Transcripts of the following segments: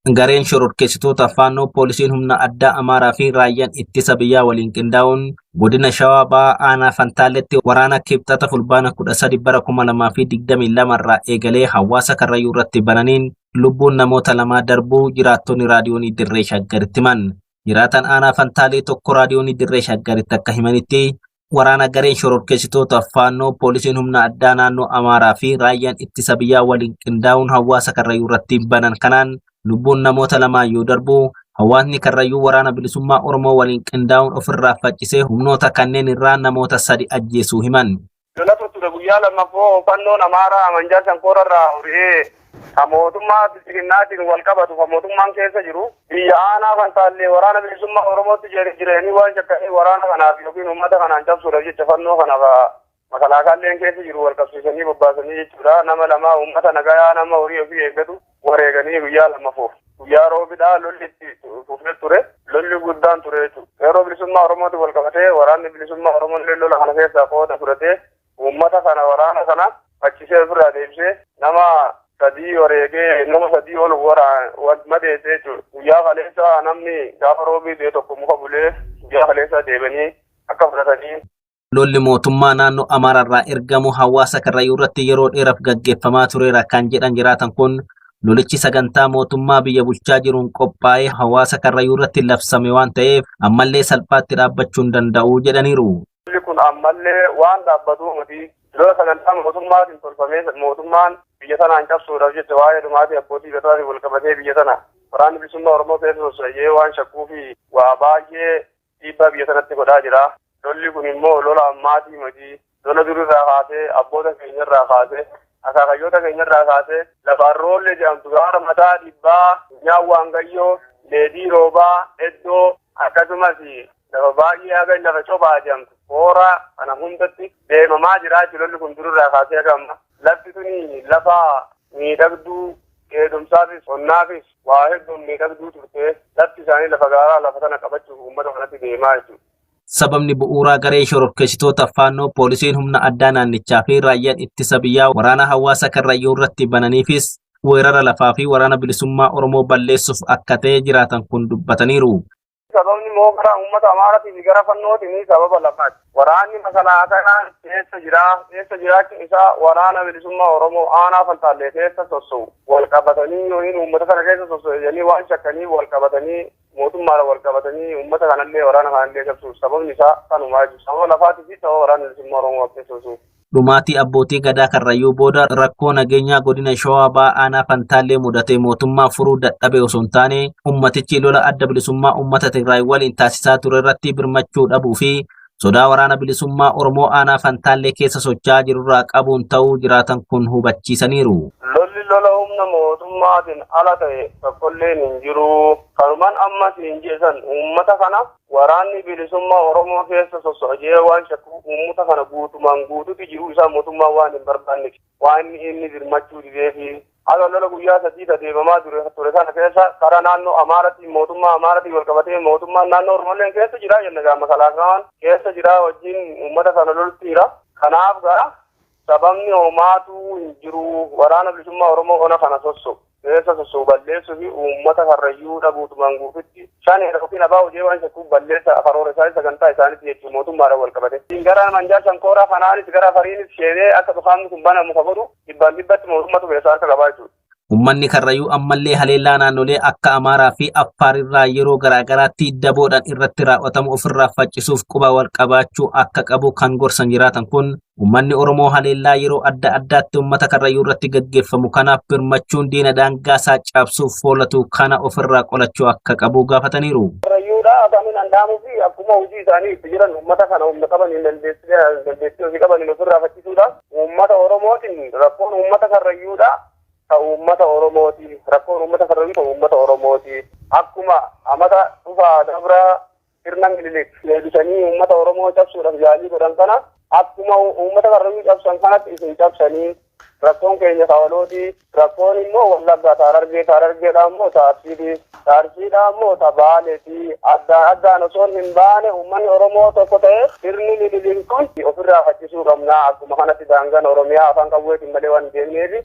Gareen shororkeessitoota Faannoo poolisiin humna addaa Amaaraa fi raayyaan ittisa biyyaa waliin qindaa'uun godina Shawaa Bahaa aanaa Fantaalletti waraana Kibxata Fulbaana 13 bara 2022 irraa eegalee hawaasa Karrayyuu irratti bananiin lubbuun namoota lamaa darbuu jiraattonni raadiyoonii Dirree Shaggaritti himan. Jiraataan aanaa Fantaalee tokko raadiyoonii Dirree Shaggaritti akka himanitti waraana gareen shororkeessitoota Faannoo poolisiin humna addaa naannoo Amaaraa fi raayyaan ittisa biyyaa waliin qindaa'uun hawaasa Karrayyuu irratti banan kanaan lubbuun namoota lamaa yoo darbu hawaasni Karrayyuu waraana bilisummaa Oromoo waliin qindaa'uun ofirraa faccisee humnoota kanneen irraa namoota sadi ajjeesuu himan. Lolatu ture guyyaa lammaffoo fannoon Amaaraa Manjaa Shankoora irraa hori'ee ka mootummaa bilxiginnaatiin wal qabatu ka mootummaan keessa jiru biyya aanaa Fantaallee waraana bilisummaa Oromootti jireenii waan shakkanii waraana kanaaf yookiin uummata kanaan cabsuudhaaf jecha fannoo kana ka makalaakaalleen keessa jiru wal qabsiisanii bobbaasanii jechuudha. Nama lama uummata nagayaa nama horii ofii eeggatu wareeganii guyyaa lammaffoof. Guyyaa roobidhaa lolli itti fufee ture. Lolli guddaan ture jechuudha. Qeerroo bilisummaa Oromootti wal qabatee waraanni bilisummaa Oromoo illee lola kana keessaa qooda fudhatee uummata kana waraana kana faccisee ofirraa deebisee nama sadii wareegee nama sadii ol madeessee jechuudha. Guyyaa kaleessaa namni gaafa roobii du'e tokko muka bulee guyyaa kaleessaa deebanii akka fudhatanii Lolli mootummaa naannoo Amaaraarraa ergamu hawaasa Karrayyuu irratti yeroo dheeraaf gaggeeffamaa tureera kan jedhan jiraatan kun lolichi sagantaa mootummaa biyya bulchaa jiruun qophaa'ee hawaasa Karrayyuu irratti labsame waan ta'eef ammallee salphaatti dhaabbachuu hin danda'u jedhaniiru. Lolli kun ammallee waan dhaabbatu miti. Lola sagantaa mootummaatiin tolfamee mootummaan biyya sanaan cabsuudhaaf jecha waa'ee dhumaatii abbootii gadaatiin wal qabatee biyya sana waraanni bilisummaa Oromoo keessa sosso'ee waan shakkuu fi waa baay'ee dhiibbaa biyya sanatti godhaa jira. Lolli kun immoo lola ammaatii miti. Lola durirraa kaasee abboota keenyarraa kaasee akaakayyoota keenyarraa kaasee lafa Arroollee jedhamtu gaara mataa dhibbaa nyaawwaan gayyoo leedii roobaa eddoo akkasumas lafa baay'ee haga lafa cobaa jedhamtu toora kana hundatti deemamaa jira jechuudha. Lolli kun durirraa kaasee haga amma. Lafti tuni lafa miidhagduu dheedumsaafis qonnaafis waa hedduun miidhagduu turte. Lafti isaanii lafa gaaraa lafa sana qabachuuf uummata kanatti deemaa jechuudha. Sababni bu'uuraa garee shororkeessitoota Faannoo poolisiin humna addaa naannichaa fi raayyaan ittisa biyyaa waraana hawaasa Karrayyuu irratti bananiifis weerara lafaa fi waraana bilisummaa Oromoo balleessuuf akka ta'e jiraatan kun dubbataniiru. Sababni immoo gara uummata Amaaraatii fi gara fannootiin sababa lafaati. Waraanni makalaakaan keessa jira. Keessa jiraachuun isaa waraana bilisummaa Oromoo aanaa Fantaallee keessa sosso'u. Wal qabatanii yookiin uummata sana keessa sosso'u jedhanii waan shakkanii wal qabatanii mootummaadhaan wal qabatanii uummata kanallee waraana kanallee cabsuuf sababni isaa kanumaa jechuudha. Sababa lafaatii fi sababa waraana bilisummaa Oromoo keessa sosso'u. Dhumaatii abbootii gadaa Karrayyuu booda rakkoo nageenyaa godina Shawaa Bahaa aanaa Fantaallee mudate mootummaa furuu dadhabe osoo hin taane ummatichi lola adda bilisummaa uummata Tigraay waliin taasisaa ture irratti birmachuu dhabuu fi sodaa waraana bilisummaa Oromoo aanaa Fantaallee keessa socho'aa jirurraa qabuun ta'uu jiraatan kun hubachiisaniiru. Lolli lola humna mootummaatiin ala ta'e tokkolleen hin jiru. Kanumaan amma siin jedhan uummata kana waraanni bilisummaa Oromoo keessa sosso'a jedhee waan shakkuuf uummata kana guutumaan guututti jiruu isaa mootummaan waan hin barbaanneef waan inni birmachuu dideefi haga lola guyyaa sadii adeemamaa ture sana keessa karaa naannoo Amaaratiin mootummaa Amaaratiin wal qabatee mootummaan naannoo Oromolleen keessa jira jenna gaa makalaakaan keessa jira wajjin uummata kana lolutti jira. Kanaaf gaa sababni homaatu hin jiru waraana bilisummaa Oromoo ona kana sosso'u keessa sosso'u balleessuu fi uummata Karrayyuudha guutumaan guututti shan yookiin abaa hojii waan shakkuuf balleessa karoora isaanii sagantaa isaaniitti jechuun mootummaadhaan wal qabate. Gara Manjaa Shankooraa kanaanis gara Fariinis sheebee akka dhukaasni kun banamu ka godhu dhibbaan dhibbatti mootummatu keessaa harka qabaa jechuudha. Uummanni Karrayyuu ammallee haleellaa naannolee akka Amaaraa fi Affaar irraa yeroo garaagaraatti daboodhaan irratti raawwatamu ofirraa faccisuuf quba wal qabaachuu akka qabu kan gorsan jiraatan kun uummanni Oromoo haleellaa yeroo adda addaatti uummata Karrayyuu irratti gaggeeffamu kanaaf birmachuun diina daangaa isaa cabsuuf foolatu kana ofirraa qolachuu akka qabu gaafataniiru. Karrayyuudha afaan danda'amuu fi akkuma hojii isaanii itti jiran uummata kana humna qabaniin dandeettii hojii qabaniin ofirraa faccisuudha. Uummata Oromootiin rakkoon uummata Karrayyuudha. Ta uummata Oromooti. Rakkoon uummata Karrayyuu ta uummata Oromooti. Akkuma amata dhufaa dabraa sirna Minilik deebisanii uummata Oromoo cabsuudhaaf yaalii godhan kana akkuma uummata Karrayyuu cabsan kanatti isin cabsanii rakkoon keenya kawalooti. Rakkoon immoo Wallaggaa Taarargee Taarargeedhaa immoo Taarsiiti. Taarsiidhaa immoo Tabaaleeti. Addaan addaan osoo hin baane uummanni Oromoo tokko ta'e sirni Minilik kun ofirraa faccisuu qabna. Akkuma kanatti daangaan Oromiyaa afaan qawweetiin malee waan hin deemneefi.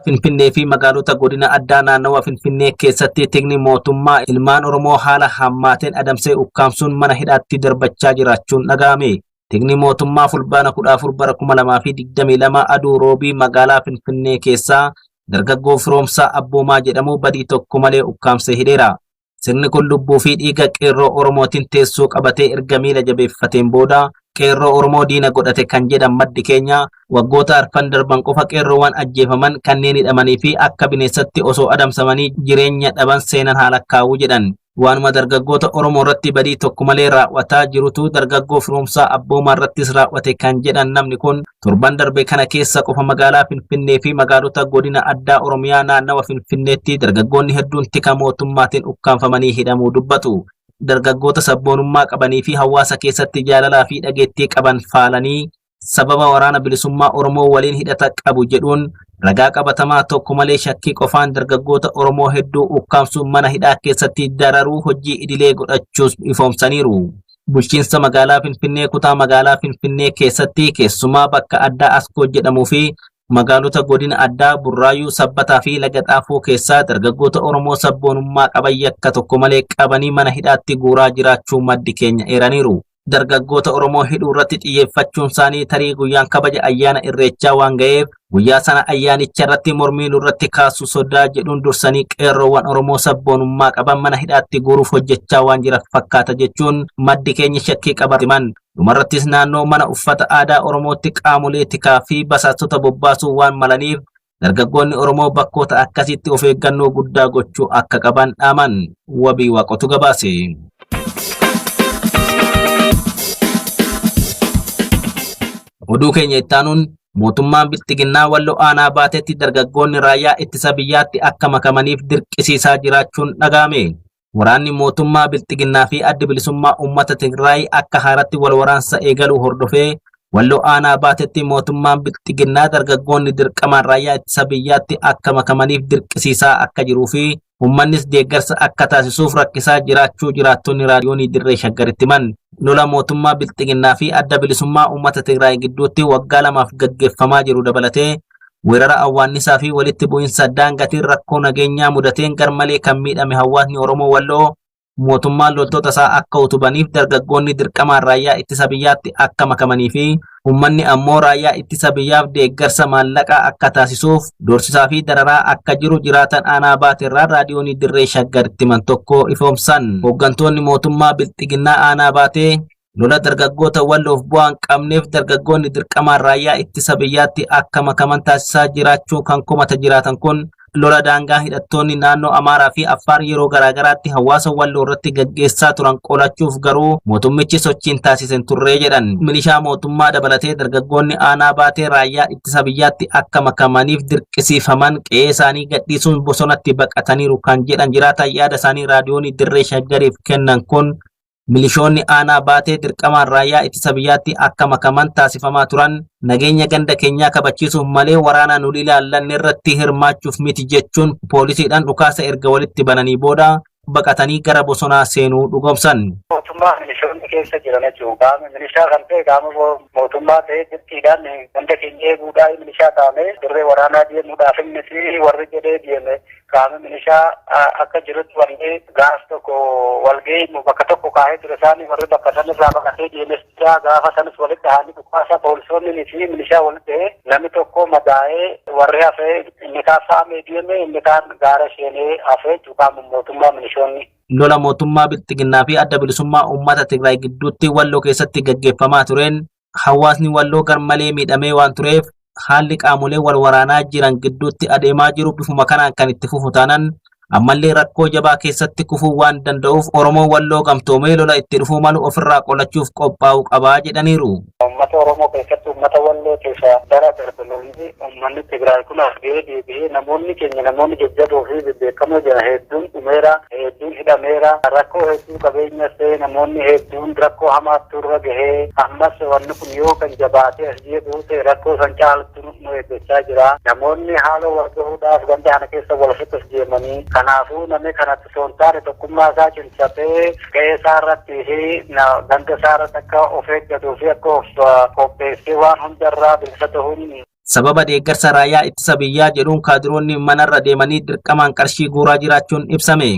Finfinnee fi magaalota godina addaa naannawa Finfinnee keessatti tikni mootummaa ilmaan Oromoo haala hammaateen adamsee ukkaamsuun mana hidhaatti darbachaa jiraachuun dhaga'ame. Tikni mootummaa Fulbaana 14 bara 2022 aduu roobii magaalaa Finfinnee keessaa dargaggoo Firoomsaa Abboomaa jedhamu badii tokko malee ukkaamsee hidheera. Sirni kun lubbuu fi dhiiga qeerroo Oromootiin teessoo qabatee erga miila jabeeffateen booda qeerroo Oromoo diina godhate kan jedhan maddi keenya waggoota arfan darban qofa qeerroowwan ajjeefaman kanneen hidhamanii fi akka bineensatti osoo adamsamanii jireenya dhaban seenan haa lakkaa'uu jedhan. Waanuma dargaggoota Oromoo irratti badii tokko malee raawwataa jirutu dargaggoo Firoomsaa Abboomaa irrattis raawwate kan jedhan namni kun torban darbe kana keessa qofa magaalaa Finfinnee fi magaalota godina addaa Oromiyaa naannawa Finfinneetti dargaggoonni hedduun tika mootummaatiin ukkaamfamanii hidhamuu dubbatu. Dargaggoota sabboonummaa qabanii fi hawaasa keessatti jaalalaa fi dhageettii qaban faalanii sababa waraana bilisummaa Oromoo waliin hidhata qabu jedhuun ragaa qabatamaa tokko malee shakkii qofaan dargaggoota Oromoo hedduu ukkaamsuun mana hidhaa keessatti dararuu hojii idilee godhachuus ifoomsaniiru. Bulchiinsa magaalaa Finfinnee kutaa magaalaa Finfinnee keessatti keessumaa bakka addaa Askoo jedhamuu fi magaalota godina addaa Burraayuu, Sabbataa fi Laga Xaafoo keessaa dargaggoota Oromoo sabboonummaa qaban yakka tokko malee qabanii mana hidhaatti guuraa jiraachuu maddi keenya eeraniiru. Dargaggoota Oromoo hidhuu irratti xiyyeeffachuun isaanii tarii guyyaan kabaja ayyaana Irreechaa waan ga'eef guyyaa sana ayyaanicha irratti mormii nurratti kaasu sodaa jedhuun dursanii qeerroowwan Oromoo sabboonummaa qaban mana hidhaatti guuruuf hojjechaa waan jiran fakkaata jechuun maddi keenya shakkii qabatiman. Dhumarrattis naannoo mana uffata aadaa Oromootti qaamolee tikaa fi basaastota bobbaasuu waan malaniif dargaggoonni Oromoo bakkoota akkasitti of eeggannoo guddaa gochuu akka qaban dhaaman. Wabii Waaqotu gabaase. Oduu keenya ittaanuun mootummaan Bilxiginnaa Walloo aanaa baatetti dargaggoonni raayyaa ittisa biyyaatti akka makamaniif dirqisiisaa jiraachuun dhaga'ame. Waraanni mootummaa Bilxiginnaa fi addi bilisummaa uummata Tigraay akka haaratti wal waraansa eegaluu hordofee Walloo aanaa baatetti mootummaan Bilxiginnaa dargaggoonni dirqamaan raayyaa ittisa biyyaatti akka makamaniif dirqisiisaa akka jiruu fi uummannis deeggarsa akka taasisuuf rakkisaa jiraachuu jiraattonni raadiyoonii Dirree Shaggaritti himan. Lola mootummaa Bilxiginnaa fi adda bilisummaa uummata Tigraay gidduutti waggaa lamaaf gaggeeffamaa jiru dabalatee weerara awwaannisaa fi walitti bu'iinsa daangaatiin rakkoo nageenyaa mudateen garmalee kan miidhame hawaasni Oromoo Walloo mootummaan loltoota isaa akka utubaniif dargaggoonni dirqamaan raayyaa ittisa biyyaatti akka makamanii fi uummanni ammoo raayyaa ittisa biyyaaf deeggarsa maallaqaa akka taasisuuf doorsisaa fi dararaa akka jiru jiraatan aanaa baateerraa raadiyoonii Dirree Shaggaritti himan tokko ifoomsan. Hooggantoonni mootummaa Bilxiginnaa aanaa baatee lola dargaggoota Walloof bu'aa hin qabneef dargaggoonni dirqamaan raayyaa ittisa biyyaatti akka makaman taasisaa jiraachuu kan komata jiraatan kun lola daangaa hidhattoonni naannoo Amaaraa fi Affaar yeroo garaagaraatti hawaasa Walloo irratti gaggeessaa turan qolachuuf garuu mootummichi sochiin taasisen turree jedhan. Milishaa mootummaa dabalatee dargaggoonni aanaa baatee raayyaa ittisa biyyaatti akka makamaniif dirqisiifaman qe'ee isaanii gadhiisuun bosonatti baqataniiru kan jedhan jiraatan yaada isaanii raadiyoonii Dirree Shaggariif kennan kun milishoonni aanaa baatee dirqamaan raayyaa ittisa biyyaatti akka makaman taasifamaa turan nageenya ganda keenyaa kabachiisuuf malee waraana nu ilaallanne irratti hirmaachuuf miti jechuun poolisiidhaan dhukaasa erga walitti bananii booda baqatanii gara bosonaa seenuu dhugoomsan. Mootummaa milishoonni keessa jiran jechuun qaama milishaa kan ta'e qaama mootummaa ta'ee dirqiidhaan ganda keenya eeguudhaan milishaa taanee dirree waraanaa deemuudhaaf inni fi warri jedhee deeme qaama milishaa akka jirutti walgahii gaaf tokko walgahii bakka tokko kaa'ee ture isaanii warri bakka sanirraa baqatee deemes jira gaafa sanis walitti dhahanii dhukaasa poolisoonni fi milishaa walitti dhahee namni tokko madaa'ee warri hafee inni kaan saamee deeme inni kaan gaara seenee hafee qaama mootummaa milishoonni. Lola mootummaa Bilxiginnaa fi adda bilisummaa uummata Tigraay gidduutti Walloo keessatti gaggeeffamaa tureen hawaasni Walloo garmalee miidhamee waan tureef haalli qaamolee wal waraanaa jiran gidduutti adeemaa jiru bifuma kanaan kan itti fufu taanan ammallee rakkoo jabaa keessatti kufuu waan danda'uuf Oromoon Walloo gamtoomee lola itti dhufuu malu ofirraa qolachuuf qophaa'uu qabaa jedhaniiru. Uummata Oromoo keessatti uummata Walloo keessa bara darbe lolli uummanni Tigraay kun argee deebi'ee namoonni keenya namoonni jajjaboo fi bebbeekamoo jiran hedduun dhumeera, hedduun hidhameera, rakkoo hedduu qabeenya ta'e namoonni hedduun rakkoo hamaatti irra gahee ammas wanni kun yoo kan jabaatee as deebi'u ta'e rakkoo san caaltu nu eeggachaa jira. Namoonni haala wal gahuudhaaf ganda kana keessa wal fixus deemanii kanaafuu namni kanatti osoo hin taane tokkummaa isaa cimsatee gahee isaa irratti fi ganda isaa irratti akka of eeggatuu fi akka of qopheessee waan hundarraa bilisa ta'uun. Sababa deeggarsa raayyaa ittisa biyyaa jedhuun kaadiroonni manarra deemanii dirqamaan qarshii guuraa jiraachuun ibsame.